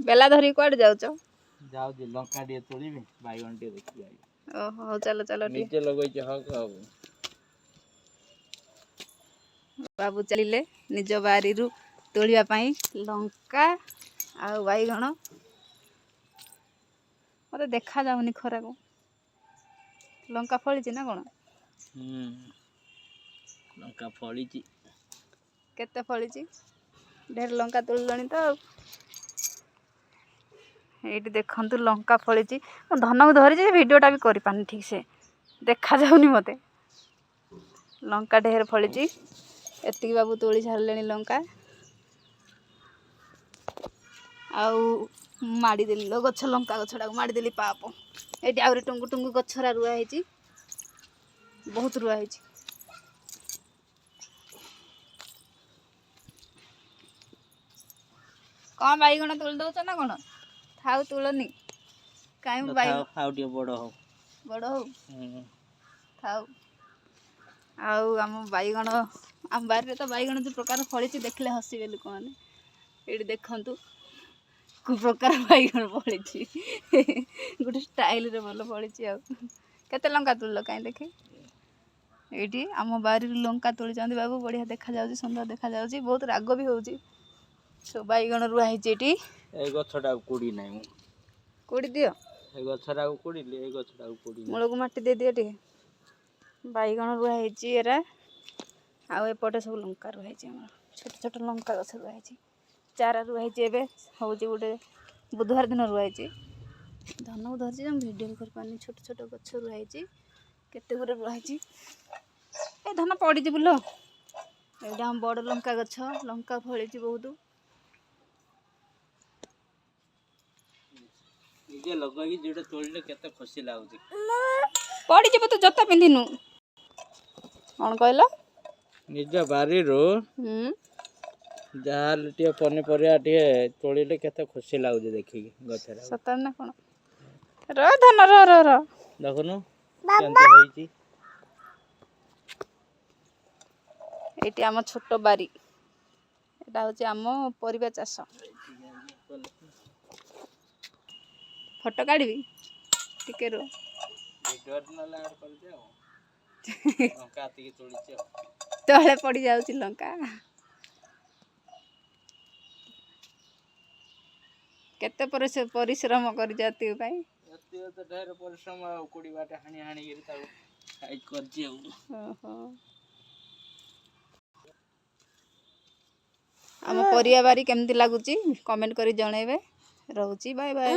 ବେଲା ଧରିକି କୁଆଡ଼େ ଯାଉଛ? ଯାଉଛି ଲଙ୍କା ଟିକେ ତୋଳିବି, ବାଇଗଣ ଟିକେ ଦେଖିବି ଆଜି। ଓହୋ, ହଉ ଚାଲ ଚାଲ ଟିକେ। ନିଜେ ଲଗେଇଛି ହକ ଆଉ। ବାବୁ ଚାଲିଲେ ନିଜ ବାରିରୁ ତୋଳିବା ପାଇଁ ଲଙ୍କା ଆଉ ବାଇଗଣ। ମୋତେ ଦେଖା ଯାଉନି ଖରାକୁ। ଲଙ୍କା ଫଳିଛି ନା କ'ଣ? ହୁଁ, ଲଙ୍କା ଫଳିଛି। କେତେ ଫଳିଛି? ଢେର ଲଙ୍କା ତୋଳିଲଣି ତ ଆଉ। ଏଇଠି ଦେଖନ୍ତୁ ଲଙ୍କା ଫଳିଛି। ମୁଁ ଧନକୁ ଧରିଛି, ଭିଡ଼ିଓଟା ବି କରିପାରୁନି ଠିକ୍ ସେ, ଦେଖାଯାଉନି ମୋତେ। ଲଙ୍କା ଢେର ଫଳିଛି। ଏତିକି ବାବୁ ତୋଳି ସାରିଲେଣି ଲଙ୍କା। ଆଉ ମାଡ଼ିଦେଲି ଲୋ ଗଛ, ଲଙ୍କା ଗଛଟାକୁ ମାଡ଼ିଦେଲି ପାପ। ଏଇଠି ଆହୁରି ଟୁଙ୍ଗୁ ଟୁଙ୍ଗୁ ଗଛରା ରୁଆ ହେଇଛି, ବହୁତ ରୁଆ ହେଇଛି। କ'ଣ ବାଇଗଣ ତୋଳି ଦଉଛ ନା କ'ଣ? ଥାଉ, ତୋଳନି କାଇଁ ମୁଁ ବାଇଗଣ। ଆଉ ଟିକେ ବଡ଼ ହଉ। ବଡ଼ ହଉ, ଥାଉ। ଆଉ ଆମ ବାଇଗଣ, ଆମ ବାରିରେ ତ ବାଇଗଣ ଯେଉଁ ପ୍ରକାର ଫଳିଛି ଦେଖିଲେ ହସିବେ ଲୋକମାନେ। ଏଇଠି ଦେଖନ୍ତୁ କେଉଁ ପ୍ରକାର ବାଇଗଣ ଫଳିଛି, ଗୋଟେ ଷ୍ଟାଇଲରେ ଭଲ ଫଳିଛି। ଆଉ କେତେ ଲଙ୍କା ତୋଳିଲ କାଇଁ ଦେଖି? ଏଇଠି ଆମ ବାରିରୁ ଲଙ୍କା ତୋଳିଛନ୍ତି ବାବୁ, ବଢ଼ିଆ ଦେଖାଯାଉଛି, ସୁନ୍ଦର ଦେଖାଯାଉଛି, ବହୁତ ରାଗ ବି ହେଉଛି। ସବୁ ବାଇଗଣ ରୁଆ ହେଇଛି ଏଠି। ଏଇ ଗଛଟାକୁ କୁଡ଼ି ନାହିଁ ମୁଁ। କୋଡ଼ି ଦିଅ। ଏଇ ଗଛଟାକୁ କୁଡ଼ିଲି, ଏଇ ଗଛଟାକୁ କୁଡ଼ି। ମୂଳକୁ ମାଟି ଦେଇଦିଅ ଟିକେ। ବାଇଗଣ ରୁଆ ହେଇଛି ଏରା। ଆଉ ଏପଟେ ସବୁ ଲଙ୍କା ରୁଆ ହେଇଛି ଆମର, ଛୋଟ ଛୋଟ ଲଙ୍କା ଗଛ ରୁଆ ହେଇଛି, ଚାରା ରୁଆ ହେଇଛି। ଏବେ ହେଉଛି ଗୋଟେ ବୁଧବାର ଦିନ ରୁଆ ହେଇଛି। ଧନକୁ ଧରିଛି ଯେ ମୁଁ ଭିଡ଼ିଓ ବି କରିପାରୁନି। ଛୋଟ ଛୋଟ ଗଛ ରୁଆ ହେଇଛି, କେତେ ଗୁରେ ରୁଆ ହେଇଛି। ଏ ଧନ ପଡ଼ିଛି ବୁଲ। ଏଇଟା ଆମ ବଡ଼ ଲଙ୍କା ଗଛ, ଲଙ୍କା ଫଳିଛି ବହୁତ। ନିଜେ ଲଗେଇକି ଯୋଉଟା ତୋଳିଲେ କେତେ ଖୁସି ଲାଗୁଛି। ପଡ଼ିଯିବ, ତୁ ଜୋତା ପିନ୍ଧିନୁ। କ'ଣ କହିଲ? ନିଜ ବାରିରୁ ଯାହାହେଲେ ଟିକେ ପନିପରିବା ଟିକେ ତୋଳିଲେ କେତେ ଖୁସି ଲାଗୁଛି ଦେଖିକି ଗଛରେ। ସତରେ ନା କ'ଣ? ର ଧନ, ର ର ର। ଦେଖୁନୁ କେମିତି ହେଇଛି। ଏଇଠି ଆମ ଛୋଟ ବାରି, ଏଇଟା ହେଉଛି ଆମ ପରିବା ଚାଷ। ଫଟୋ କାଢ଼ିବି ଟିକେ ରୁହ। ଭିଡ଼ିଓରେ ନହେଲେ ଆଡ୍ କରିଦେ ଆଉ। ଲଙ୍କା ଏତିକି ତୋଳିଛି ଆଉ। ତଳେ ପଡ଼ି ଯାଉଛି ଲଙ୍କା। କେତେ ପରିଶ୍ରମ କରିଛ ଏତିକି ପାଇଁ? ଏତିକି ତ ଢେର ପରିଶ୍ରମ, ଆଉ କୋଡ଼ି ବାଟେ ହାଣି ହାଣିକିରି ତାକୁ ସାଇଜ୍ କରିଛି ଆଉ। ଓହୋ, ଆମ ପରିବା ବାରି କେମିତି ଲାଗୁଛି କମେଣ୍ଟ କରି ଜଣେଇବେ। ରହୁଛି, ବାଏ ବାଏ।